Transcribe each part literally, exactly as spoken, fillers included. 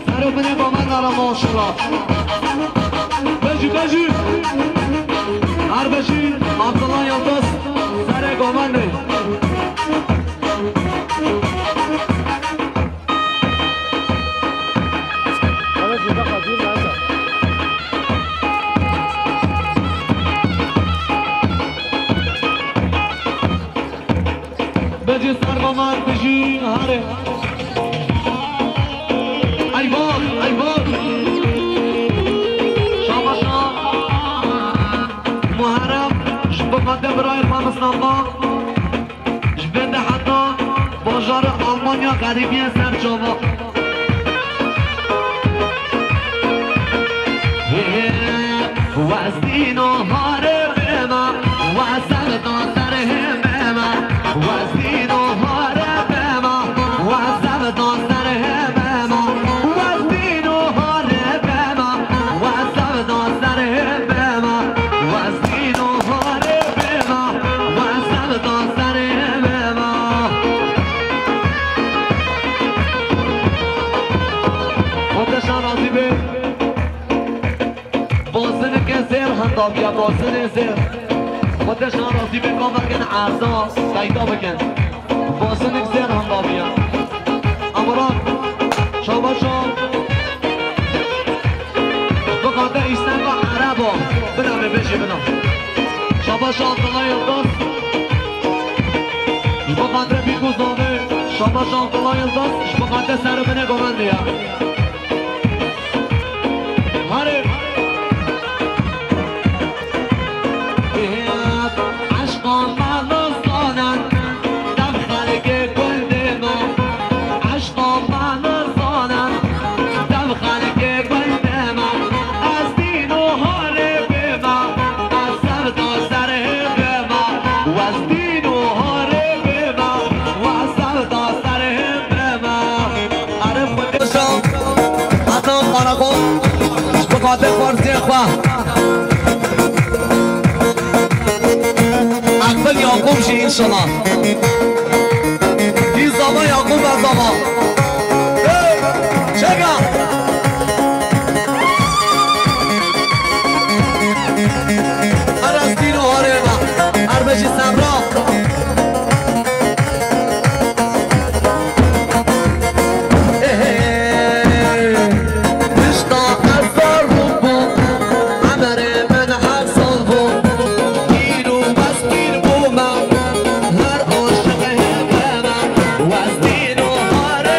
Sero binê Gomen dara maşallah. Bejî, bejî. Her bejî Abdullah Yıldız. Serê Gomenê. Bejî ser Gomen, bijî, harê. Eyvah, eyvah. Şabaşa. Muharrem, ji bo me de birayê xwe Misnamba. Ji vê de heta bajarê Almanya xerîbiye ser çava. Westîno hare bema, wesevda serhê bema, westîno hare bema, wesevda serhê bema, westîno hare bema, wesevda serhê bema, westîno hare bema, wesevda serhê bema. Xwedeşan razî be. Bazinike zêr hindabiya, bazinê zêr. Xwedeşan razî be, ka vekin erza peyda bikin. Bazinik zêr hindabiya. Amran, şabaşa. Bixate îstenga ereba. Bina me bêjî bina. Şabaşa Abdullah Yıldız. Ji bo xatirê bîk û zavê, şabaş Abdullah Yıldız, ji bo xatirê ser û binê Govendê ye. Harê. Eşqa me nizanin, dev xelkê gundê me. Eşqa me nizanin, dev xelkê gundê me. Ez dîn û harê bê me, ez sevda serê bê me. Westîn û harê bê me, wesevda serê bê me. Arif Xwedê şa, heta qaraxo, ji bo xatir farziyê xwe. Aqil Yaqûb jî înşallah. Dî zava Yaqûb e zava. Hey! Çeka! Erestîn û Harêva, her bijî Semra. Pişta ez zarok bûm, emerê min heft sal bû. Pîr û mezpîr bûme, her aşiqê hêvê me. Westîn û harê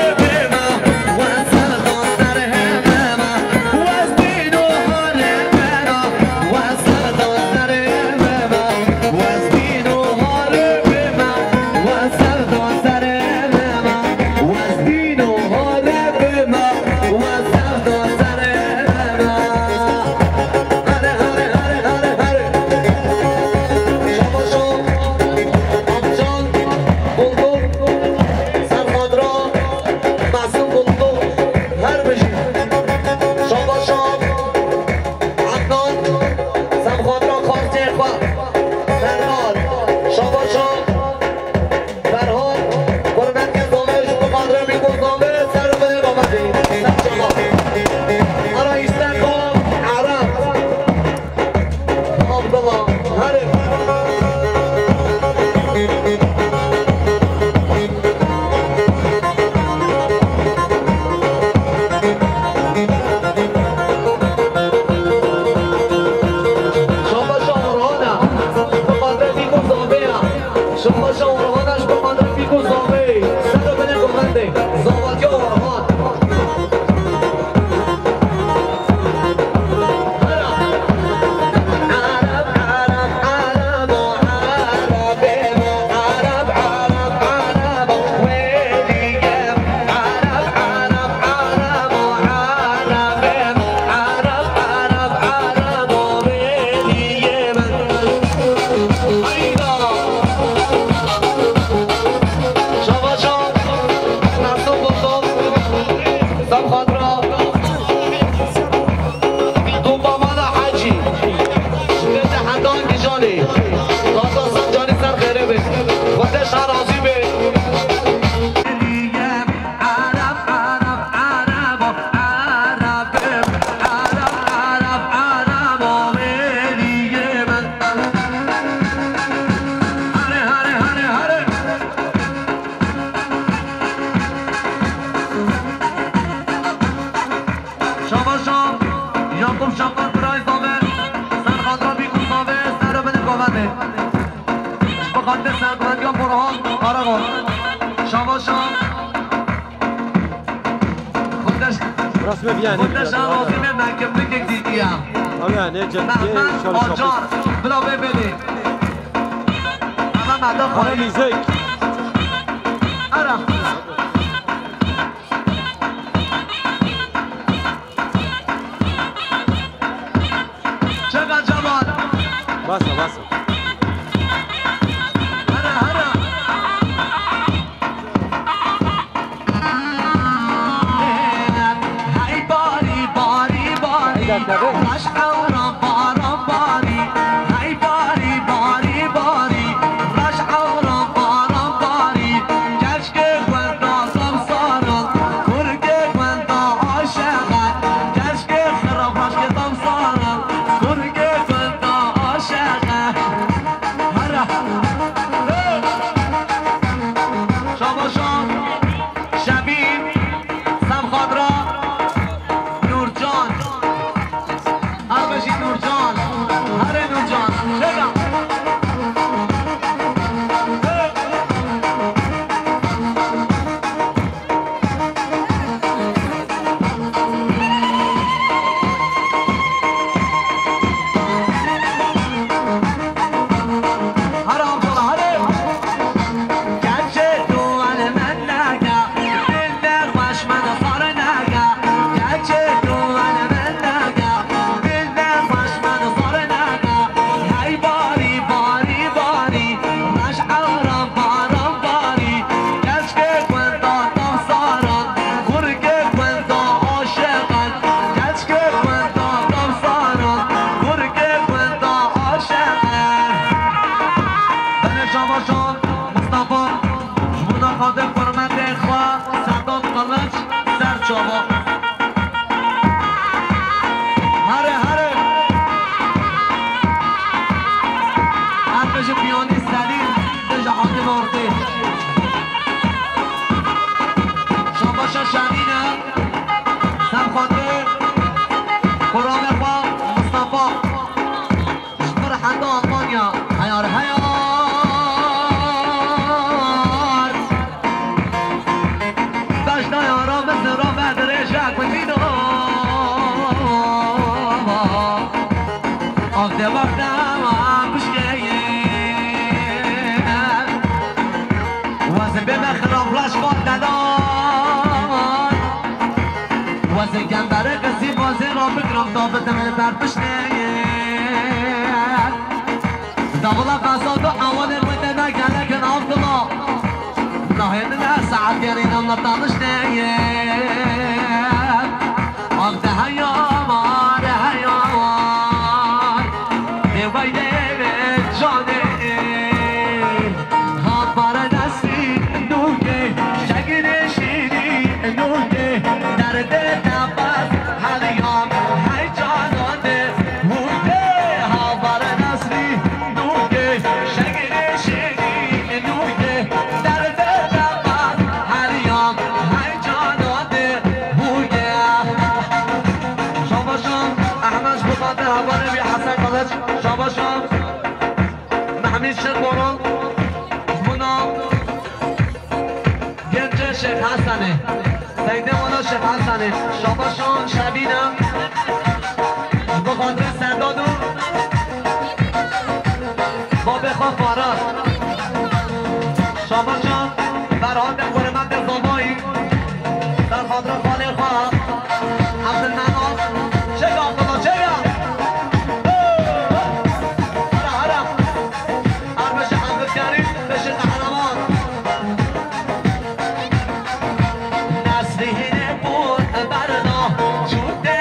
Şaban Prize dame, ser xatira bî ku dame, ser bin govende. Ji bo xatir serbirandiya Burhan Karagan. Şabaşa. Xwedê, Resmê viyanê xwedê bîne, şan bîne. Razî me, me kimlikek dîtiye. Ew yani, cem-, Mehmet şal şapik. Acar, bila vê belê. Mehmet Acar. Ara müzik. Ara. Çeka Cemal. Basa, basa. Hara, hara. Hey barî, barî, barî. Reş ewran, baran, barî. Hey barî, barî, barî. Reş ewran, baran, barî. Keşke wenda samsaran, kurke wenda aşeqe. Keşke xirab aşke samsaran, kurke wenda aşeqe. Hara. Şabaşan. Şebîn. Semxadra. Nurcan. Her bijî Nurcan. Herê Nurcan. Çêka. Hara Abdullah, hara. Belê şabaşan Mustafa, ji bona xatir hurmetê xwe, Sedad Kılıç, ser çava. Here, here. Her bijî piyanî serî, tu ji Hakim Ortê. Şabaşa şanîne, ser xatir kuramê xwe Mustafa. Ji vir heta Almanya heyar heyar. Beş dayara min zira me dirêje kutîno. Av de bak dema kuşkeye. Wezin bê me xirab leş xwe dedan. Wezin kembere kesî bazê ra bikirim da bidim li ber piştê. Davula qasa du awalê wê de ne gelekin Abdullah. Nahê min her saet yerî nam ne taniştê. Ax de heya var, heya var. Dê vay dê vê canê. Hapara destî nûkê, şegirê şîrî nûkê, derdê nefes heriyam, hey canandê hûkê. Hapara destî nûkê, şegirê şîrî nûkê, derdê nefes heriyam, hey canandê hûkê. Şabaşan Ehmed Şubatê, hevalê wî Hesen Kılıç, şabaşan. Mehmîd Şêx Boran, ji bo nav Gencê Şêx Hesenê, Seydê Wala Şêx Hesenê, şabaşan şebîne, ji bo xatirê Serdar û babê xwe Faraz. Şabaşan Ferhatê Hurmetê Zavayî, ser xatira xalê xwe. Abdülmenaf, çêka Abdullah, çêka. Hara, hara. Arbeşe Abdülkerim, beşe Kahraman. Nesrînê bû berda, çû tê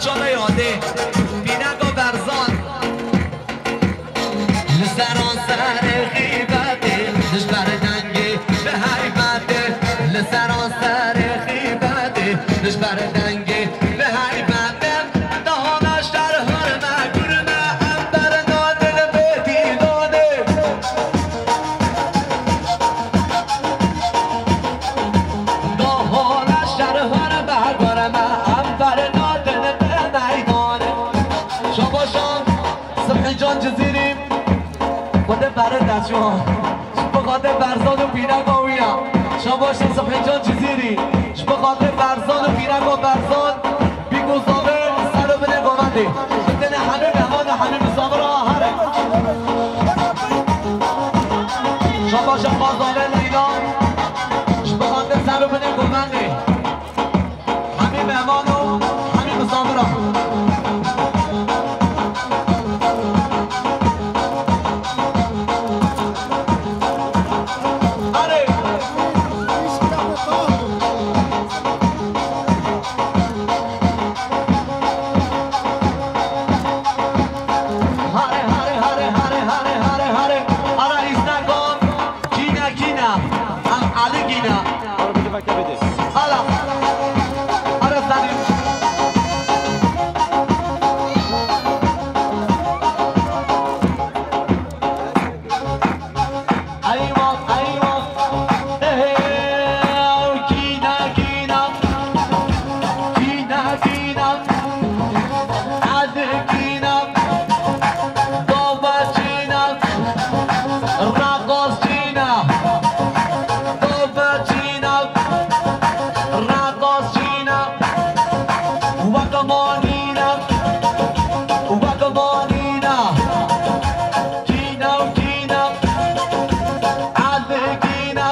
Şanê yadê, pîneka Berzan. Li seran serê xîbetê, ji ber dengê bi heybetê. Li seran serê xîbetê, ji ber dengê bi heybetê. Dahana şer hurme, gurme, em ber nadin bê dîlanê. Dahana şer hurme, gurme, em ber nadin bê meydanê. Şabaşan Sibhîcan Cizîrî, xwedê pere te çû. Ji bo xatir Berzan û pîneka wî ya. Şabaşan Sibhîcan Cizîrî, ji bo xatir Berzan û pîneka Berzan, bîk û zavê ser û binê govendê. Bi tenê hemî mehman û hemî misafira here. Şabaşan Bazalê Leyla, ji bo xatir ser û binê govendê. Hemî mehman û hemî misafira. Erê! Hare, hare, hare, hare, hare, hare, hare. Ara îsnakan. Kîna, kîna. Em Elî kîna. Ara bide veke bide. Ara. Ara Selim. Eyvah, eyvah. Ehe, kîna, kîna. Kîna, kîna. Elî kîna. Dava çîna, raqas çîna, dava çîna, raqas çîna, weke manîna, weke manîna, kîna û kîna, Elî kîna,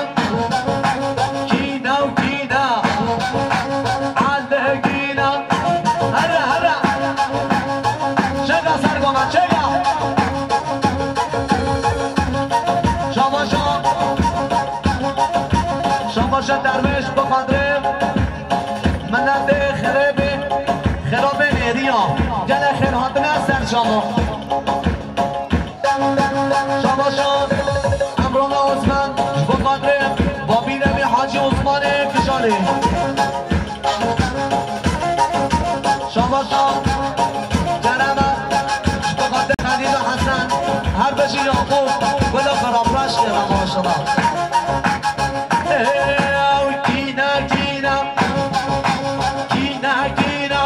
kîna û kîna, Elî kîna. Here, here. Çeka ser goma, çeka. Şabaşa. Şabaşa dervêş bi qadrê. Miletê xirêbê, xirabê nêriya. Gelek xêr hatine ser çava. Şabaşa. Emrana Osman, ji bo xatirê babîrê wî Hacî Osmanê Kijanê. Şabaşa. Kerem e, ji bo xatirê Xelîl û Hesen, her bijî Yaqûb, gula xwe rabraştê re maşallah. Ew kîna kîna, kîna kîna,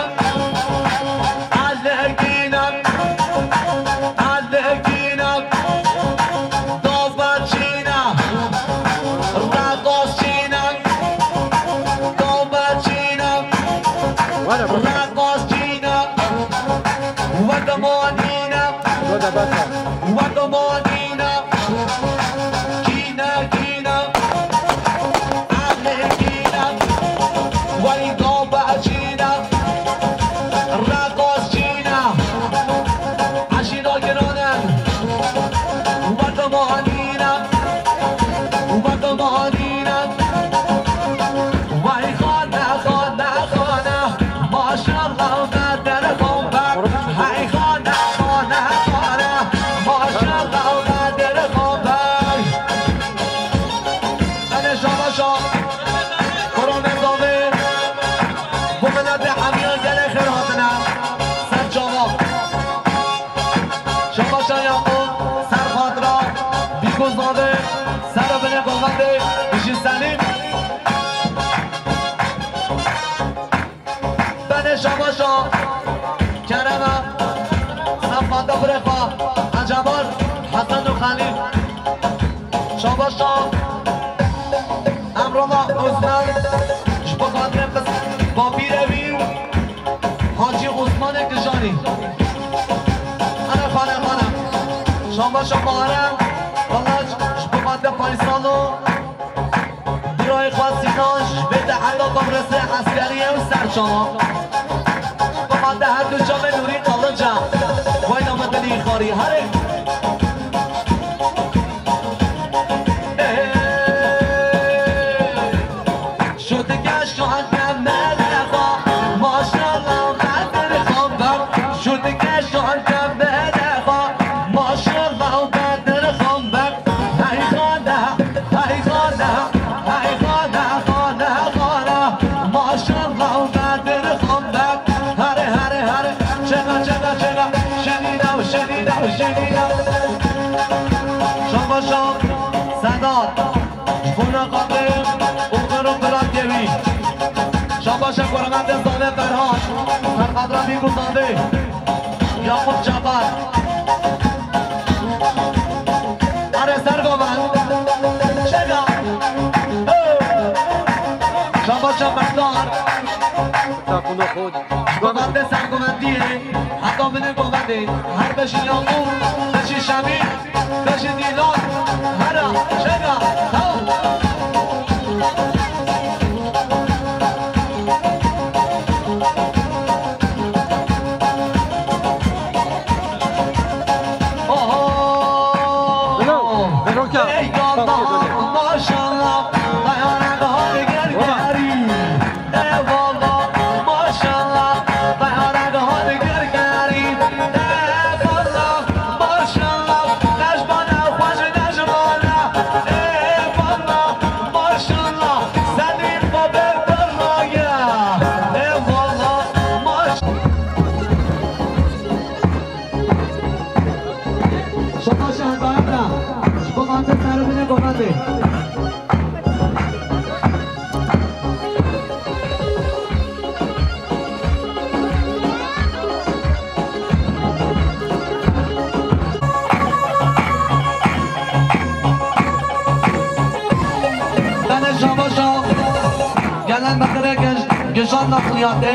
Elî kîna, Elî kîna, dava çîna, raqas çîna, dava çîna, raqas çîna, weke manîna, weke manîna, kîna kîna. Wey dava çîna, raqas çîna, eşîra giran in, weke manîna, weke manîna. Wey xane, xane, xane, maşallah, me derxan be. Hey xane, xane, xane, maşallah, me derxan be. Belê şabaşa. Kurbanê zavê. Bo miletê hemiyan gelê xêr hatine. Ser çava. Şabaşa Yaqûb, ser xatira. Bîk û zavê. Ser û binê govendê. Bijî Selîm. Belê şabaşa. Kerem e. Sefanda birê xwe. Ecebar. Hesen û Xelîl. Şabaşa. Emrana Osman. Ji bo xatirê qis babîrê wî. Hacî Osmanê Kijanî. Ana xane xane. Şabaşa Bahare. Wela ji bo xatirê Faysalo. Birayê xwe Sînan ji vê de heta komresê eskeriyê û ser çava. Bi xatirê her du çavê Nûrî Qelinca. Wayna min dilî xarî. Herê. Şotika şohane mele xwe. Maşallah, Xedir xwe. Adrabî Gulzadê, Yakup Çapar. Are ser govend. Çeka. Şabaşa Mexdar. Govendê ser govendiyê. Heta binê govendê. Her beşî Yakup, beşî Şemî. Beşê dîlan, hera, çeka, taw. Oho! Ey Allah, maşallah, dayanak hadi gel geri. Eyvallah, maşallah, dayanak hadi gel geri. Eyvallah, maşallah, nejmana xweş nejmana. Eyvallah, maşallah, Sedîq babe birraya. Eyvallah, maş- Şama şehzayenda, ji bo mante seribine govendê. Belê şabaşa genel medirê ge-, gejan naqliyatê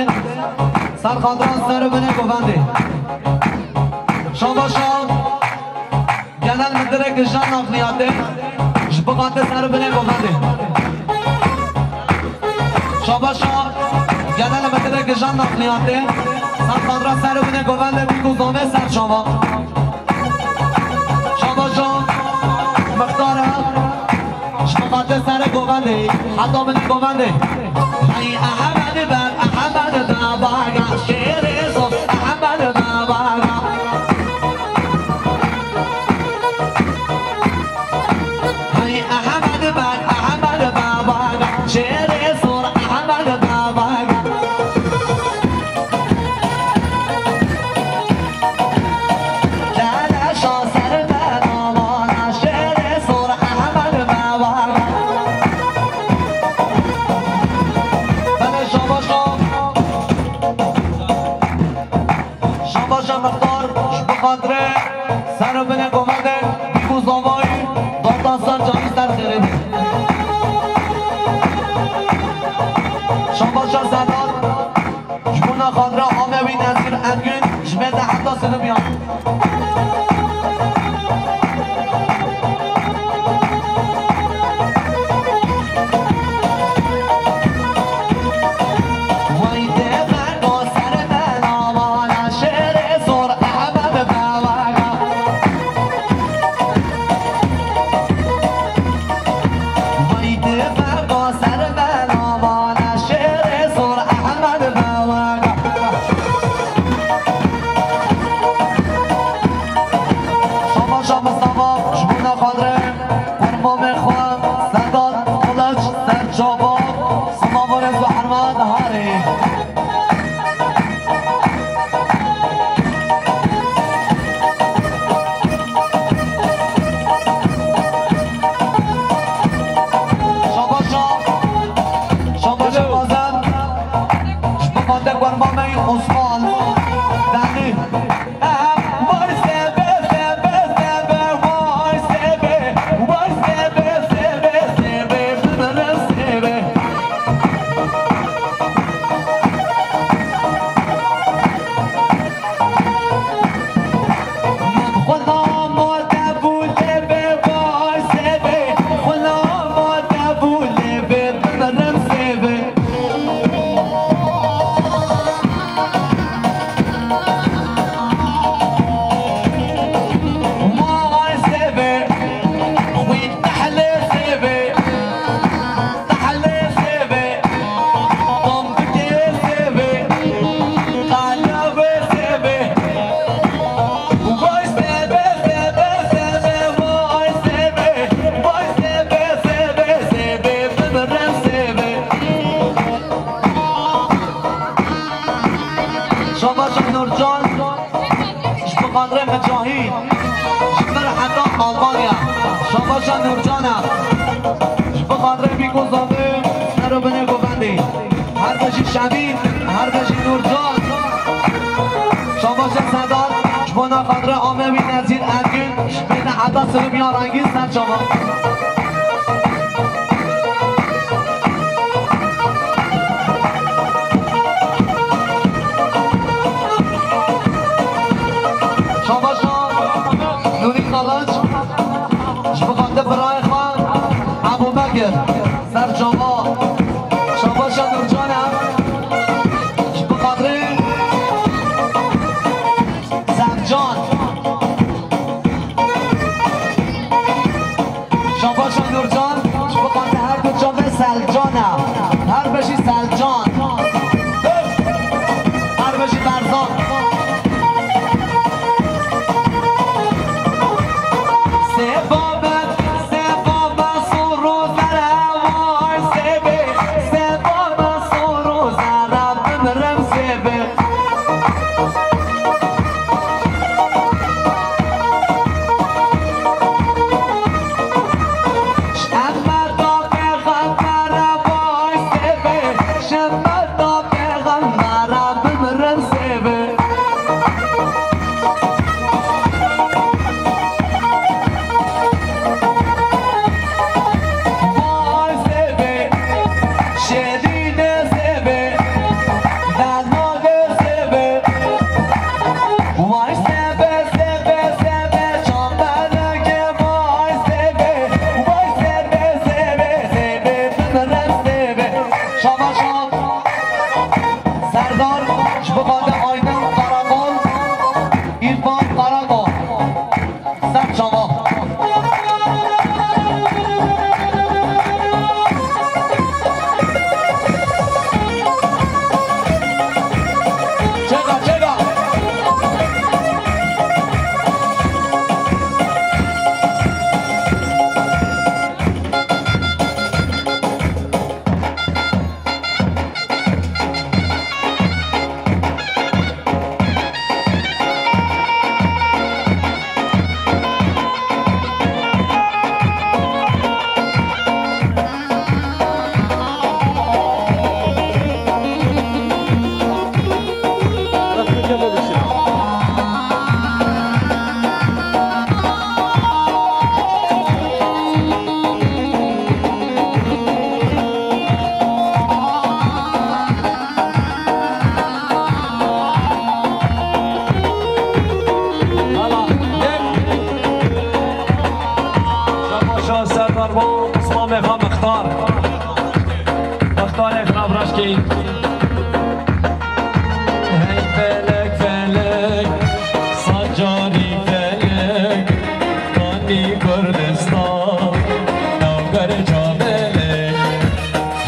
ser xatira ser û binê govendê. Şabaşa Genel Müdürê Gijan Naqliyatê ji bo mante ser û binê govendê. Şabaşa Genel Müdürê Gijan Naqliyatê ser xatira ser û binê govendê bî ku zame ser çava. Şabaşa Mixtara ji bo mante ser govendê, heta binê govendê. Hey Ehmed ber Ehmed be baga, şêrê zor Ehmed be baga. Hey Ehmed bak, Ehmed baba, şêrê sor Ehmed baba. Lale şa ser ben amana, şêrê sor Ehmed baba. Bele şabaşa. Şabaşa Mixtar, ji bo xatirê ser û binê govendê, bî ku zavayî, data ser canî ser xêrê be. Şabaşa Sedat, ji bona xatira Amewî Nezîr Ergün, ji me de heta Silimiyan. Şabaşa Mustafa, ji bona xatirê Qurbanê xwe, Sedat Kılıç, Serçava, Semavarê Zuherman Harê. Şabaşa, şabaşa Bazen, ji bo mante Qurbanê Osman, Dani. Şabaşa Nurcan, ji bo xatirê Micahîd, ji vir heta Almanya. Şabaşa Nurcan e, ji bo xatirê Bîko Zavê, ser û binê govendê. Her bijî Şemîl, her bijî Nurcan. Şabaşa Serdar, ji bo naxatire ame wî Nezîr Ergün, bêne heta Silûbiya Rengîn ser çava. Şabaşa Nûrî Kılıç, ji bo xatir birayê xwe Ebû Bekir. Ser çava. Şabaşa Nurcan e. Ji bo xatirê Sercan. Şabaşa Nurcan, ji bo xatirê her du çavê Selcan e. Her bijî Selcan. Her bijî Berzan. Seba me, seba me sor û zere, vay sebe, seba me sor û zere, bimirim sebe. Şemeta pêxembere, vay sebe, şemeta pêxembere, bimirim sebe. Vay sebe, şerîne sebe, denage sebe. Vay sebe, sebe, sebe, çapereke, vay sebe, vay sebe, sebe, sebe, bimirim sebe. Şabaşa Serdar, ji bo xatirê Aydın Karakol, İrfan Karakol. Ser çava. Çêka, çêka. Hala, yek. Şabaşa Serdar bo Osman Mexa Mextar. Mextarê xirab raşkî. Hey felek, felek, sacarî felek, kanî Kurdistan, navber cabelek.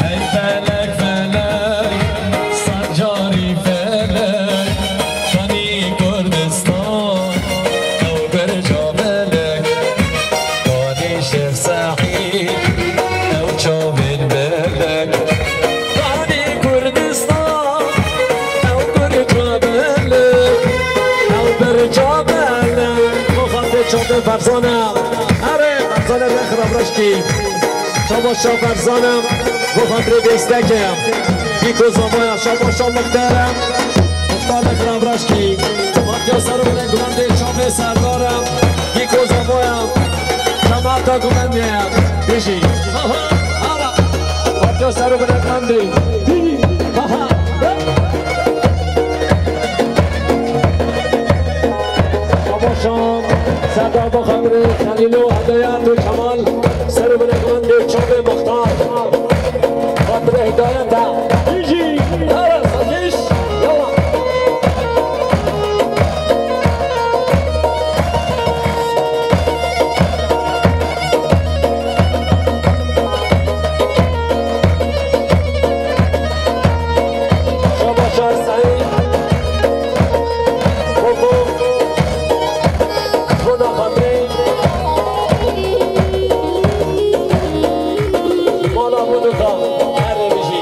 Hey felek, felek, sancarî felek, şanî Kurdistan, ew berca belek, danî Şêx Seîd, ew çavên belek, danî Kurdistan, ew berca belek, ew berca belek. Bo xatirê çavên Ferzan e. Erê, Ferzan e, xirab reşkî. Şabaşa Ferzan e, bo xatirê desteke. Bîko Zavoya, şabaşa Mixtar e. Mixtar e, xirab reşkî. Matiya Serok e, gulendê çavê Serdar e. Bîko Zavoya, cemaata gulendê e. Bijî. Ha, ha, hala. Matiya Serok e, gulendê. Bijî. Ha, ha. Şabaşan, Serdar bo xatirê Xelîlo, Hedayet û Kemal, ser û binekmendê çavê Mixtar. Xatirê Hidayet e. Bijî, nara saziş, yala. Şabaşa Seîd. Koko. Xweda xatirê. Mala Muduka. Her bijî.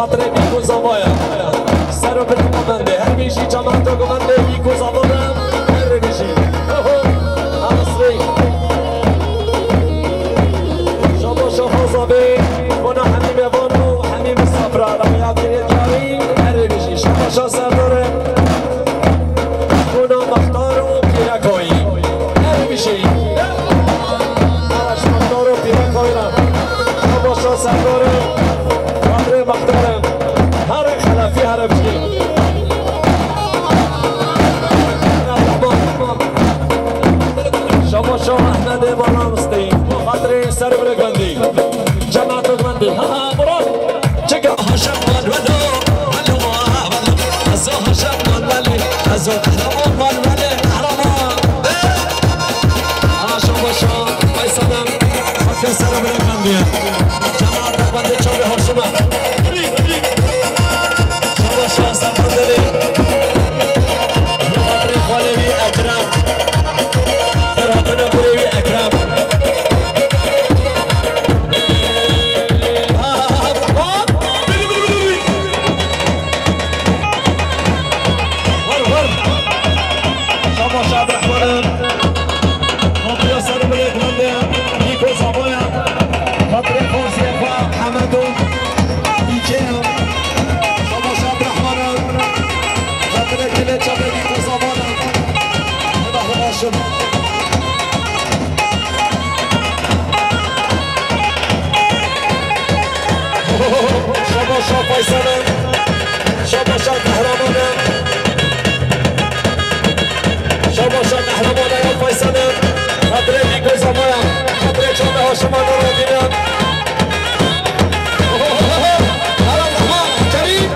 Xatirê Bîk û Zavaya. Ser û birî mendê. Her bijî cemaeta gumendê Bîk û Zava be. Her bijî. Oho. Asrî. Şaba şaha Zavê. Bona hemî mevan û hemî misafira. Raya têrê diyarî. Her bijî. Şaba şah Serdar e. Bona Mextar û Pîrekayî. Her bijî. Ara ji Mextar û Pîrekayî re. Şaba şah Serdar e. Xatirê Mextar e. Here Xelefî, here bijî. Şaba şah Ehmedê Baranistî. Xatirê ser û birêk bendî. Cemaat bendî. Ha, ha, Murat. Çeka. Haşam Malvelo, Malvelo, Malvelo. Ezo Haşam Malvelo, Ezo Kahraman Malvelo, Kahraman. Ana şaba şah, Feysal'ım. Bakın sana bırakmam diye. Cemaat bende çok hoşuma. Şaba şah, sen bende. Muhatri Halevi Ekrem. Ferhat'ın Ekrem. Şaba şah Feysal'ım. Şaba şah Kahramanım. Şaba şah Kahramanım ya Feysal'ım. Xatirê Bîk û Zavaya. Xatirê Çavê Haşim Anur Adil'im. Kerîm.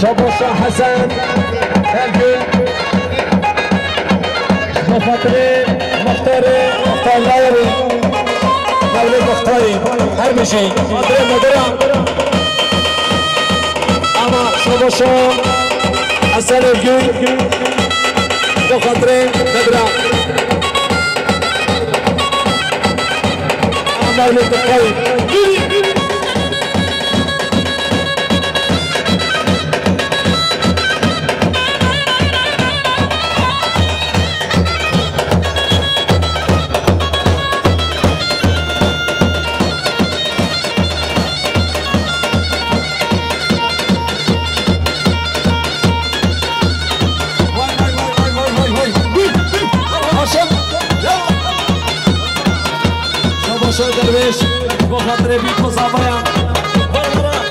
Şaba şah Hesen Ergün. Ji bo xatirê Mextarê, Mextar Dayerî, Mewlid Mextarî, her bijî. Xatirê Medira. Ama şaba şah Hesen Ergün. Ji bo xatirê Medira. Ama Mewlid Mextarî. Şabaşa dervêş, bo xatirê Bîk û Zavaya. Vay, vay, vay.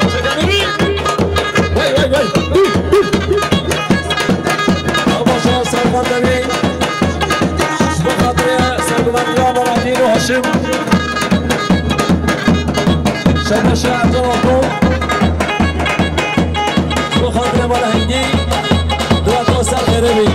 Vay, vay, vay. Şabaşa Serkan Demî. Bo xatirê Serguvendiya Baradîn û Haşim. Şabaşa Ercan Akon. Bo xatirê Mala Hingî. Dua to ser xêrê bî.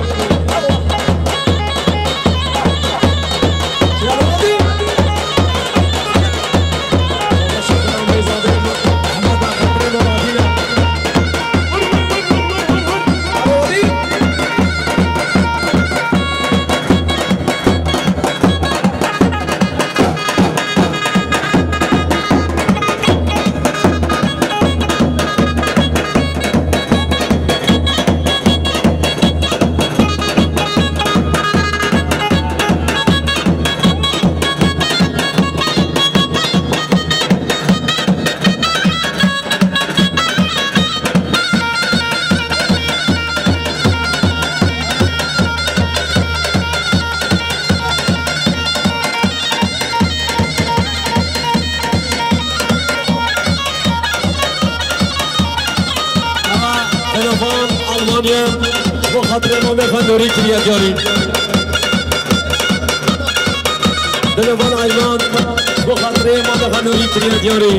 Mame Xanûrî kiriye diyarî. Dilê van eyvan, ji bo xatirê Mame Xanûrî kiriye diyarî.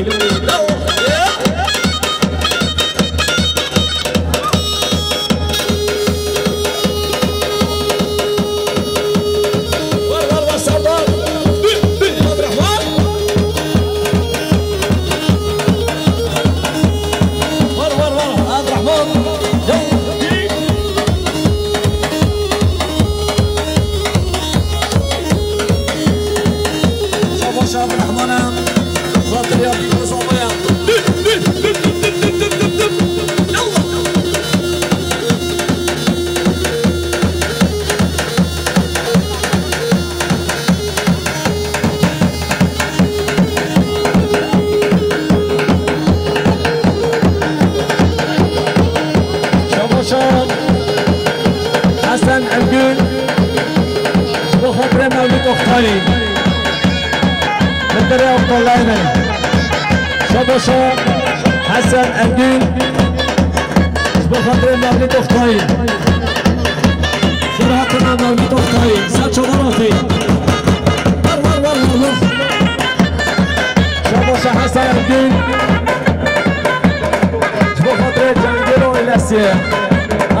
Ver, ver, ver, Serdar. Dü, dü, Abdurrahman. Ver, ver, ver, Abdurrahman. Hey, hey. Şabaş Abdurrahman. Xatir ya bir kız olmaya. Dü, dü, dü, dü, dü. Yallah. Şabaşa Hesen Evgün, ji bo xatirê Mewlid Oktayî. Xatirê Oktayî. Şabaşa Hesen Evgün, ji bo xatirê Mewlid Oktayî. Xêr hatina Mewlid Oktayî. Ser çavan hatî. Ver, ver, ver, ver, ver. Şabaşa Hesen Evgün. Ji bo xatirê Cengêro Îlesiyê.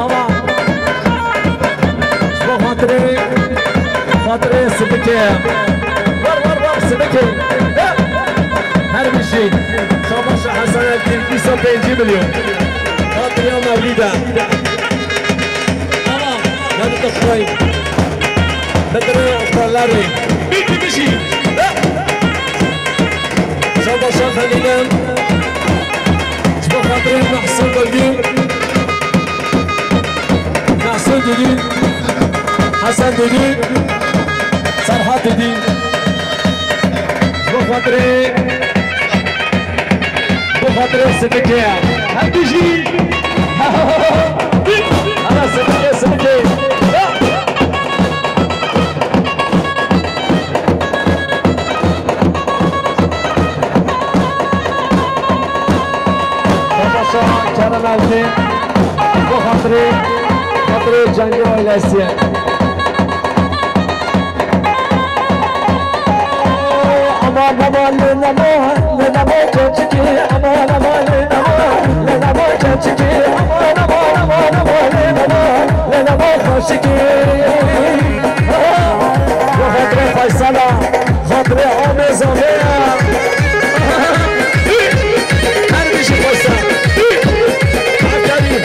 Ama ji bo xatirê, xatirê Sivikê. Ver, ver, ver, Sivikê. Her bijî. Şabaşa Hesen Evgün, bîst û pêncî milyon. Xatiriya Mewlîd e. Tamam. Mewlîd Oktay. Bedrê Oktaylarê. Bîkî bijî. Şabaşa Xelîlem. Ji bo xatirê Mehsûn Dudî. Mehsûn Dudî. Hesen Dudî. Serhat Dudî. Ji bo xatirê, ji bo xatirê Sivikê. Hem dijî. Ana Sivikê, Sivikê. Temaşa Kerem Elçin, bo xatirê, xatirê cengê ailesiyê. Aman, aman, lê nema, lê nema keçikî, aman, aman, lê nema, lê nema keçikî, aman, aman, aman, aman, lê nema, lê nema xweşikî. Bo xatirê Faysala, xatirê Amê Zamê. Her bijî Faysal. Aferîn.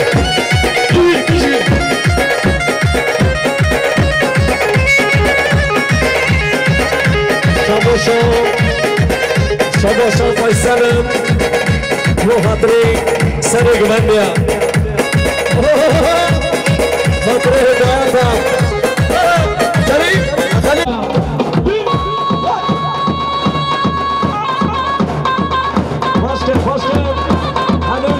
Şabaşa, şabaşa Faysal'im. Bo xatirê serê guvendiya. Xatirê hidayeta. Kerîm, Xelîl. Başka, başka. Hadi.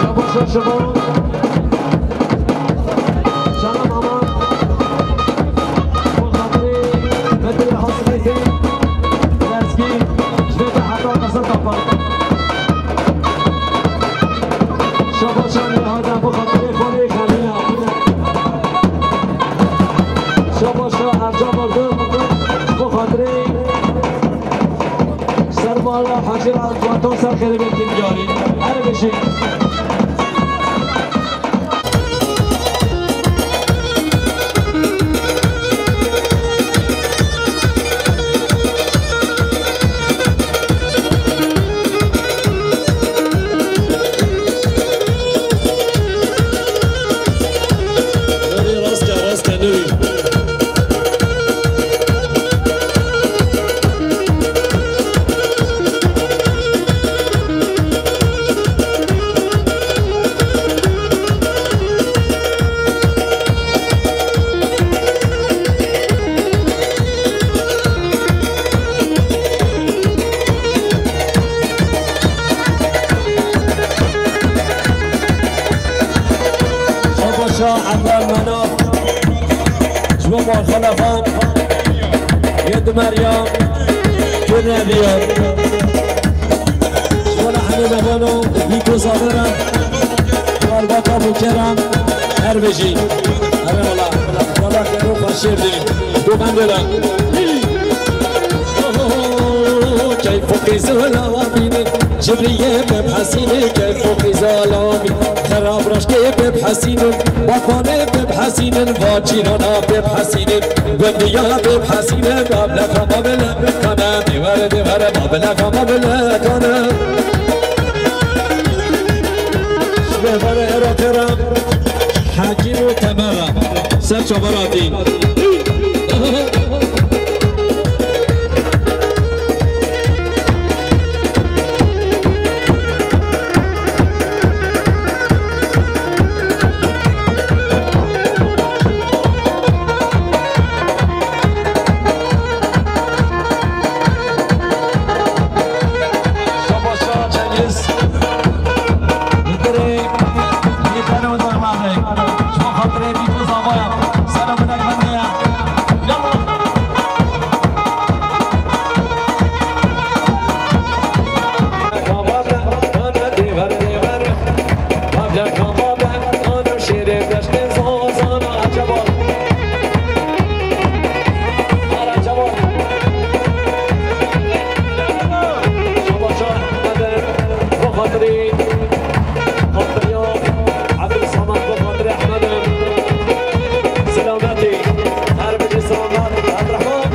Şabaş şabaş. Canım aman. Bo xatirê Bedrê Hasretê. Lezgî. Ji vê de heta qeser tapa. Şabaşa nihayda bo xatirê xalê Xelîla. Şabaşa Erca Mardin. Bo xatirê Sermala Hacî Rahat Watan ser xêrê belkî diyarî. Her bijî. Efran Mena, ji bo Malxelefan, Yed Meryem, Kurnebiyan. Ji bo Ehmed Ebano, Bîko Zaveran, Malbata Bukeran, her bijî. Erê wala, wala, wala, xêr û xweşiyê bidî. Guvendê de. Keyf û qîzula wan bînin, Cibriyê bib hesînin, keyf û qîzula wan bînin. Xerab reşkê bib hesînin, Bapanê bib hesînin, va cîrana bib hesînin, gundiya bib hesînin, mableka mablekane, dêwere dêwere mableka mablekane. Ji bêvere êro têra Hekîm û Temera ser çaveratî. Selametî. Her bijî selamet. Abdurrahman.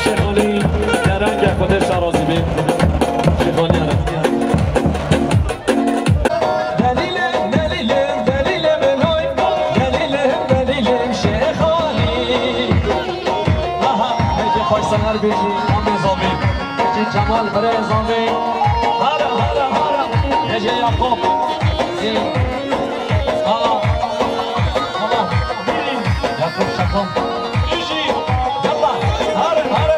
Şêxanî, kerem ke Xwedê şa razî be. Şêxanî here. Delîlim, delîlim, delîlim, loy. Delîlim, delîlim, Şêxanî. Aha, peki, Faysal her bijî, amê zavê. Peki, Kemal birê zavê. Hara, hara, hara. Ece Yakup. Zi. Aha. Aha. Yakup Şakan. Bijî. Yalla. Hara, hara.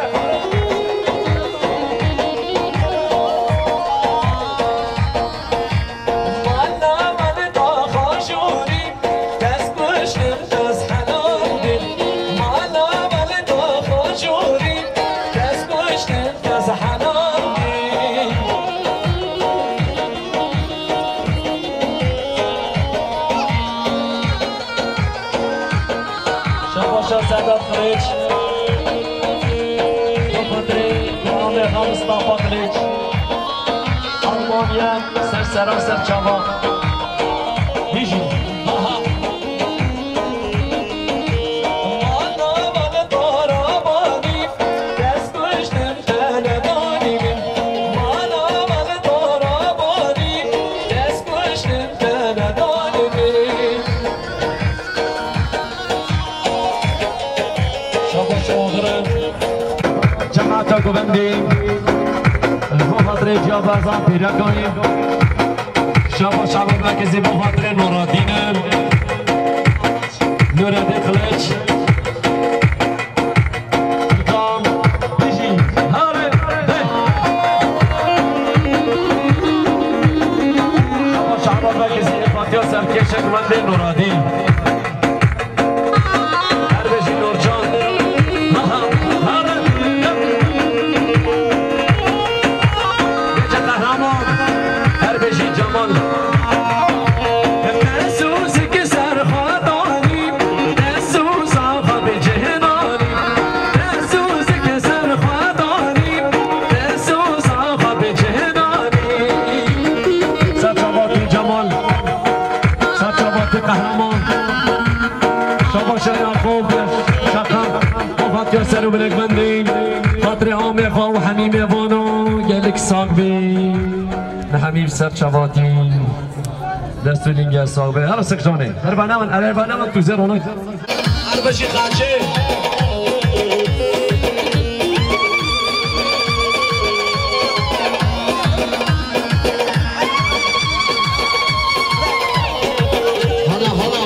Şabaşa Sedat Kılıç. Bi xatirê Guramê Xan Mustafa Kılıç. Almanya ser sera ser çava. Bijî. Ha, ha. Şabaş oxire. Cemaata guvendî. Bo xatirê Ciyabazan Pîrekanî. Şabaş Şaban Merkezî bo xatirê Nuradîn. Nuredîn Kılıç. Tam bijî. Hare. Hey. Şabaş Şaban Merkezî Fatih Serkeşek Mendê Nuradîn. Her bijî Nurcan. Ha, ha, ha. Gece Kahraman. Her bijî Cemal. Mesûzik Serxadanî. Des Keser û bilekbendê, xatirê amê xwe û hemî mêvano, gelek sag bê. Li hemî ser çavatî, dest û lîngê sag bê. Her sek canê. Her bana min, her bana min tu zêr ona. Her beşî xaçê. Hala, hala.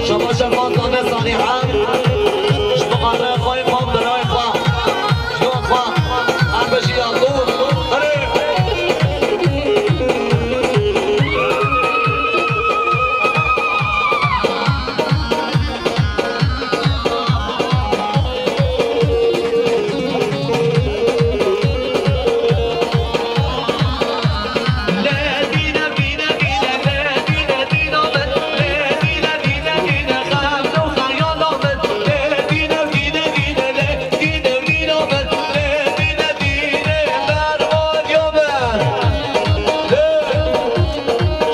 Şaba şefa Zane Saliha, ji bo xatirê xwe, xwe, birayê xwe, jiyan xwe, her bijî Yaqûb, herê.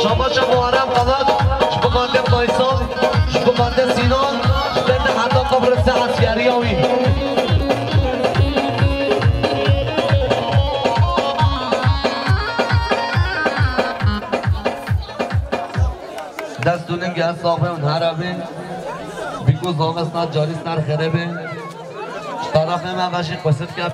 Şabaşa Muharrem Xelat, ji bo Fatih Faysal, ji bo Fatih Sinan, ji ber heta qebirê ser eskeriya wî. Dest û lingê sax be û here be. Bîko zavesna carî ser xêre be. Ji tarafê me ve jî qesir ke.